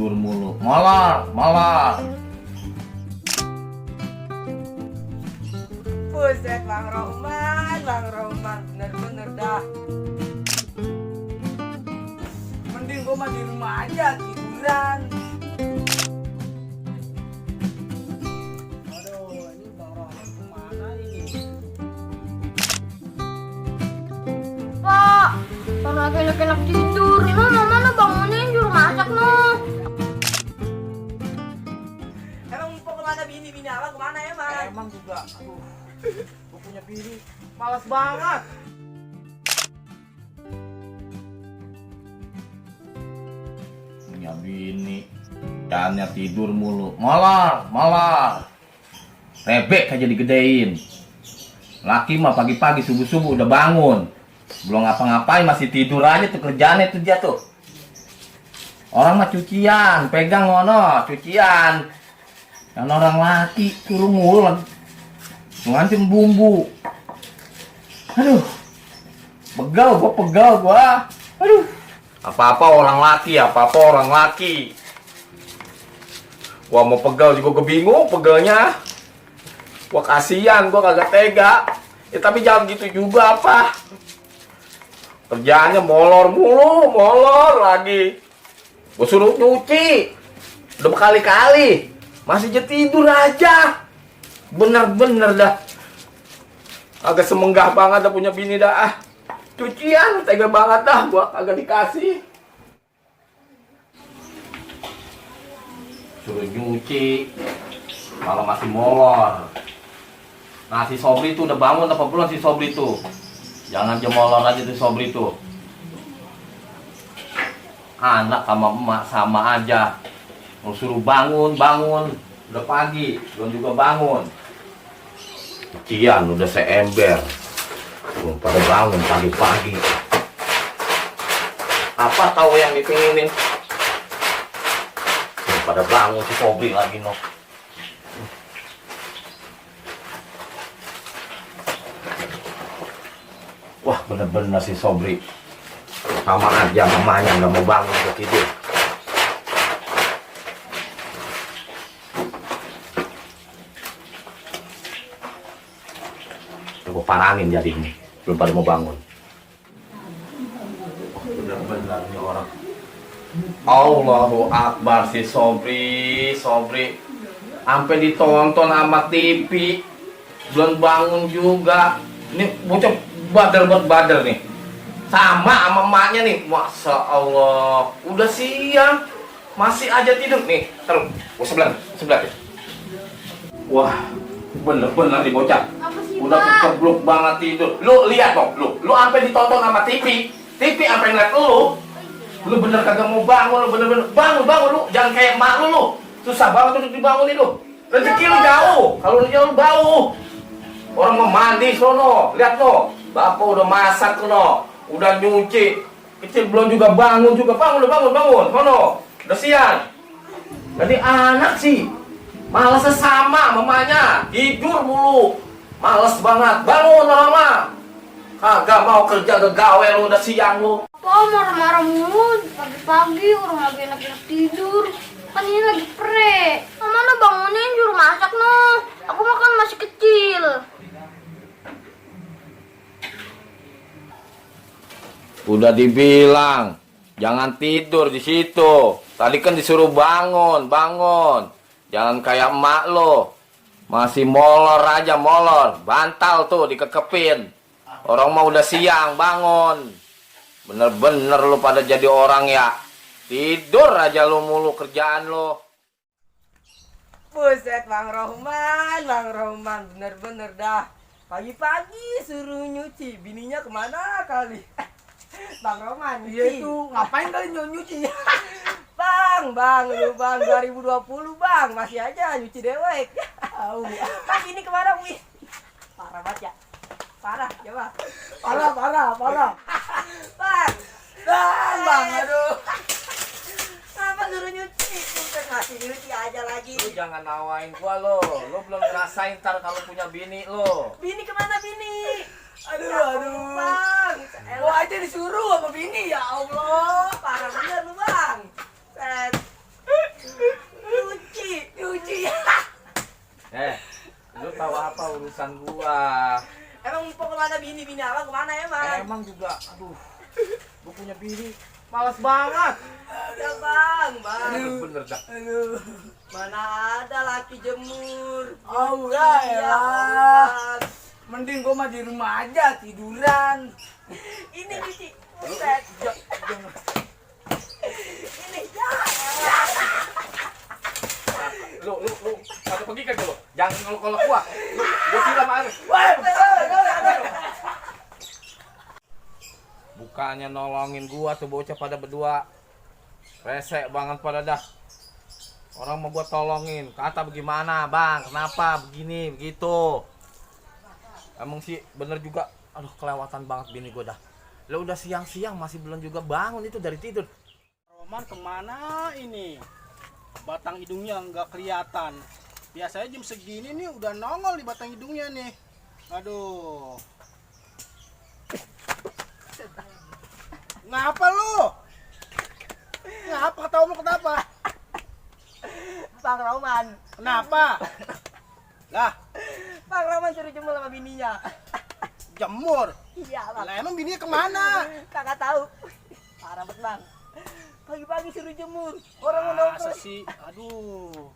tidur mulu. Molor. Buset Bang Roman, bener-bener dah. Mending gua mah di rumah aja tiduran. Aduh, ini Bang Roman kemana ini? Pak, kalau laki-laki tidur, no, mama bangunin juru masak no. Emang mau kemana bini apa kemana emang? Emang juga, aduh, gue punya bini, malas banget. Punya bini, cannya tidur mulu. Molor. Rebek aja digedein. Laki mah pagi-pagi subuh-subuh udah bangun. Belum ngapa-ngapain masih tidur aja tuh kerjaannya tuh dia tuh. Orang mah cucian, pegang ngono, cucian. Yang orang laki suruh ngulek. Ngantin bumbu. Aduh. Pegal gua. Aduh. Apa-apa orang laki. Gua mau pegal juga gua bingung pegalnya. Gua kasihan, gua kagak tega. Ya tapi jangan gitu juga apa. Kerjaannya molor lagi. Gua suruh nyuci. Udah berkali-kali. Masih aja tidur aja. Bener-bener dah. Agak semenggah banget dah punya bini dah. Cucian tega banget dah gua agak dikasih. Suruh nyuci malah masih molor. Nah si Sobri tuh udah bangun apa belum si Sobri tuh? Jangan jemolor aja tuh Sobri tuh. Anak sama emak sama aja. Mau suruh bangun. Udah pagi, belum juga bangun. Cucian udah seember. Belum pada bangun pagi-pagi. Apa tahu yang dipinginin? Belum pada bangun si Sobri lagi no. Wah bener-bener si Sobri. Sama aja mamanya nggak mau bangun udah tidur. Gue parangin jadi ini, belum pada mau bangun. Oh, bener-bener nih orang. Allahu Akbar si Sobri. Sampai ditonton sama TV, belum bangun juga. Ini bocah badar nih. Sama emaknya nih. Masya Allah, udah siang masih aja tidur nih. Terus, sebelah. Wah, bener-bener nih bocah. Udah keblok banget tidur. Lu lihat dong, lu sampai ditonton sama TV sampai ngeliat lu. Lu bener kagak mau bangun, lu bener-bener bangun lu. Jangan kayak emak lu. Susah banget untuk dibangunin lu. Rezeki lu jauh. Kalau lu jauh bau. Orang mau mandi sono, lihat no. Bapak udah masak no. Udah nyuci. Kecil belum juga bangun. Sono. Udah siang. Jadi anak sih malasnya sama mamanya. Tidur mulu. Males banget, bangun orang mah. Kagak mau kerja gawe lu udah siang lu. Apa marah-marah mulu pagi-pagi orang lagi enak-enak tidur. Kan ini lagi pre. Mama bangunin juru masak no. Aku makan masih kecil. Udah dibilang jangan tidur di situ. Tadi kan disuruh bangun. Jangan kayak emak lo. Masih molor aja. Bantal tuh dikekepin. Orang mah udah siang bangun. Bener-bener lu pada jadi orang ya. Tidur aja lu mulu kerjaan lu. Buset Bang Roman, bener-bener dah. Pagi-pagi suruh nyuci, bininya kemana kali? Bang Roman, Iya itu, ngapain kali nyuci? Bang, lu bang 2020 bang, masih aja nyuci dewek. Bang ini kemana wih? Parah banget ya. Parah, coba. Parah. Bang, aduh. Kenapa suruh nyuci? Udah ngasih nyuci aja lagi. Lu jangan nawain gua lo. Lu belum ngerasain ntar kalau punya bini lo. Bini kemana bini? Aduh. Bang. Gua aja disuruh sama bini, ya Allah. Parah bener lu bang. Set. tahu apa urusan gua. Emang mau kemana bini abang kemana emang? Emang juga, aduh, gua punya bini, malas banget. Ya bang. Bener dah. Aduh. Mana ada laki jemur. Oh Ya ya, Allah. mending gua mah di rumah aja tiduran. Ini cuci. Buset. Ini ya. Lu, kata pergi kan lu, jangan ngolok-ngolok gua. Gua siram air. Bukannya nolongin gua tuh bocah pada berdua. Resek banget pada dah. Orang mau gua tolongin, kata bagaimana bang, kenapa begini, begitu. Emang sih bener juga, aduh kelewatan banget bini gua dah. Lo udah siang-siang masih belum juga bangun itu dari tidur. Roman kemana ini? Batang hidungnya nggak kelihatan. Biasanya jam segini nih udah nongol di batang hidungnya nih. Aduh. Ngapa lu? Ngapa ketawa lu kenapa? Bang Roman. Kenapa? Lah, Bang Roman suruh jemur sama bininya. jemur. Iya bang. Lah emang bininya kemana? Kagak tahu. Parah banget bang. Pagi-pagi suruh jemur. Orang mau Masa nongkrong. sih? Aduh.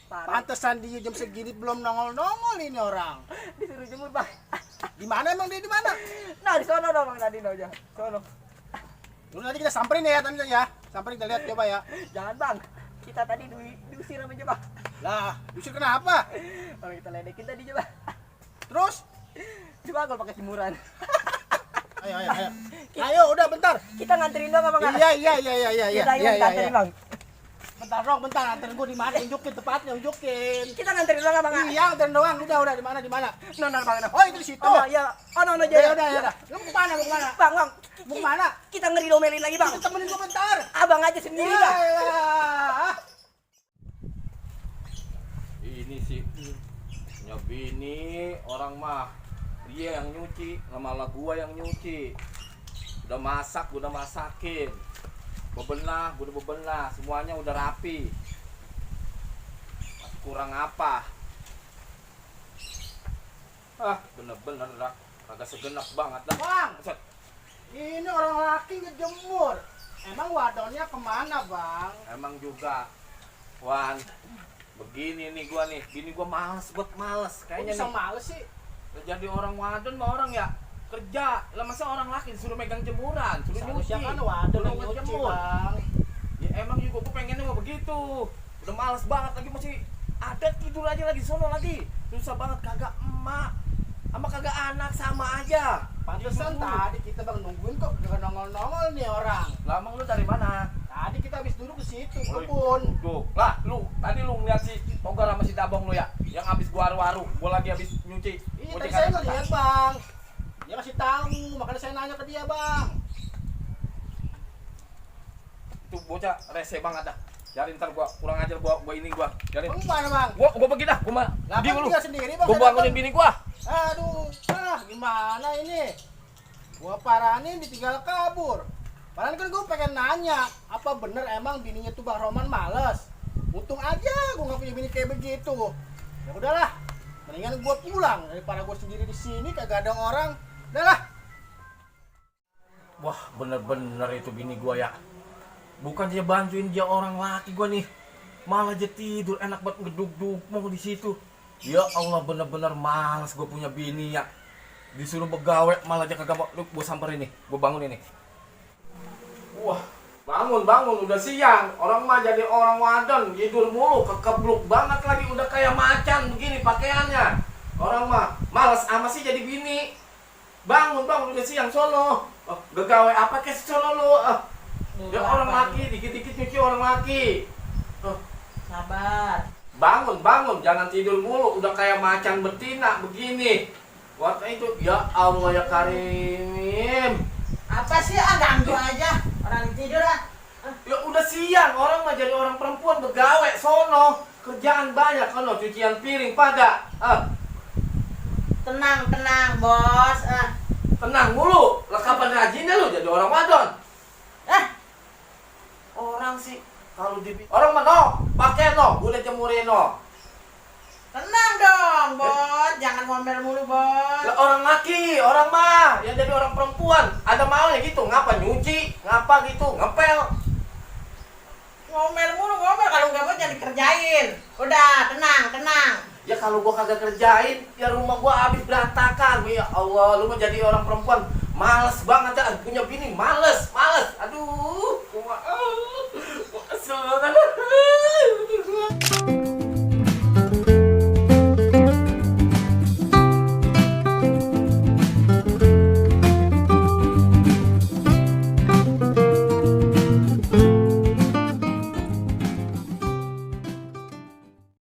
Parah. Pantesan dia jam segini belum nongol-nongol ini orang. Disuruh jemur bang. Di mana emang dia di mana? Nah di sono dong bang tadi aja. Sono. Dulu nanti kita samperin ya tadi ya. Samperin kita lihat coba ya. Jangan bang. Kita tadi diusir sama dia bang. Lah, usir kenapa? Orang kita ledekin tadi coba. Terus? Dibagol pakai jemuran. Ayo. Ayo, udah bentar. Kita nganterin dong apa enggak? Iya. Kita nganterin bang. Bentar dong, bentar. Anterin gua di mana? Unjukin tepatnya, unjukin. Kita nganterin dong apa enggak? Iya, anterin doang. Udah di mana? Di mana? Nona bang. Oh, itu di situ. Oh iya. Oh no Ya aja. udah. Lu mau kemana? Bang. Mau kemana? Kita ngeri domelin lagi bang. Itu temenin gua bentar. Abang aja sendiri bang. Yalah. Ini sih punya bini orang mah dia yang nyuci, malah gua yang nyuci. Udah masak, udah masakin. Bebenah, udah bebenah, semuanya udah rapi. Masih kurang apa? Ah, bener-bener dah. Kagak segenap banget dah. Bang, Set. ini orang laki ngejemur. Emang wadonnya kemana, Bang? Emang juga Wan, begini nih gua nih, bini gua males Kok kayaknya bisa nih. males sih? Jadi orang wadon mah orang ya kerja, lah masa orang laki disuruh megang jemuran, suruh nyuci. Seharusnya kan wadon yang Suruh nyuci, ngejemur. Bang. Ya emang juga gua pengennya mau begitu. Udah males banget lagi masih ada tidur aja lagi sono lagi. Susah banget kagak emak. Sama kagak anak sama aja. Pantesan Tidur dulu. tadi kita Bang nungguin kok gak nongol-nongol nih orang. Lah emang lu dari mana? Tadi kita habis duduk di situ, Oi, kebun. Duduk. Lah lu tadi lu ngeliat si Togar sama si Dabong lu ya, yang habis gua waru-waru, gua lagi habis nyuci. Iya, Gua tadi cek saya ada ngeliat, Bang. Dia kasih tahu, makanya saya nanya ke dia, Bang. itu bocah rese banget dah. Jadi ntar gua kurang ajar gua ini gua. Jadi Bang mana, Bang? gua pergi dah, gua mah Lah, di kan lu. tinggal sendiri, Bang. Gua saya bangunin datang. bini gua. Aduh, gimana ini? Gua paranin ditinggal kabur. Padahal kan gua pengen nanya, apa bener emang bininya tuh Bang Roman males? Untung aja gua nggak punya bini kayak begitu. Ya udahlah, mendingan gua pulang daripada gua sendiri di sini kagak ada orang. Udahlah. Wah, bener-bener itu bini gua ya. Bukan dia bantuin dia orang laki gua nih. Malah dia tidur enak banget ngeduk-duk mau di situ. Ya Allah, bener-bener malas gua punya bini ya. Disuruh begawe malah dia kagak mau. Lu gua samperin nih, gua bangun ini. Wah, bangun udah siang. Orang mah jadi orang wadon, tidur mulu, kekebluk banget lagi udah kayak macan begini pakaiannya. Orang mah malas ama sih jadi bini. Bangun udah siang sono. Oh, begawe apa ke sono lu? Ya orang laki, dikit-dikit nyuci orang laki. Sabar. Bangun, jangan tidur mulu, udah kayak macan betina begini. Waktu itu, ya Allah ya Karim. Apa sih ganggu aja orang tidur ah. Ya udah siang, orang mah jadi orang perempuan begawe sono. Kerjaan banyak kan, cucian piring pada. Tenang bos. Tenang mulu, lah kapan rajinnya lu jadi orang wadon? Orang sih kalau orang mah no, pakai no, udah jemurin no. Tenang dong, Bos. Jangan ngomel mulu, Bos. Lah orang laki, orang mah, yang jadi orang perempuan, ada maunya gitu, ngapa nyuci, ngapa gitu, ngepel. Ngomel mulu, ngomel. Kalau nggak mau jangan dikerjain. Udah, tenang. Ya kalau gua kagak kerjain, ya rumah gua habis berantakan. Ya Allah, lu mau jadi orang perempuan, males banget ya, punya bini, males. Aduh, gua kesel banget.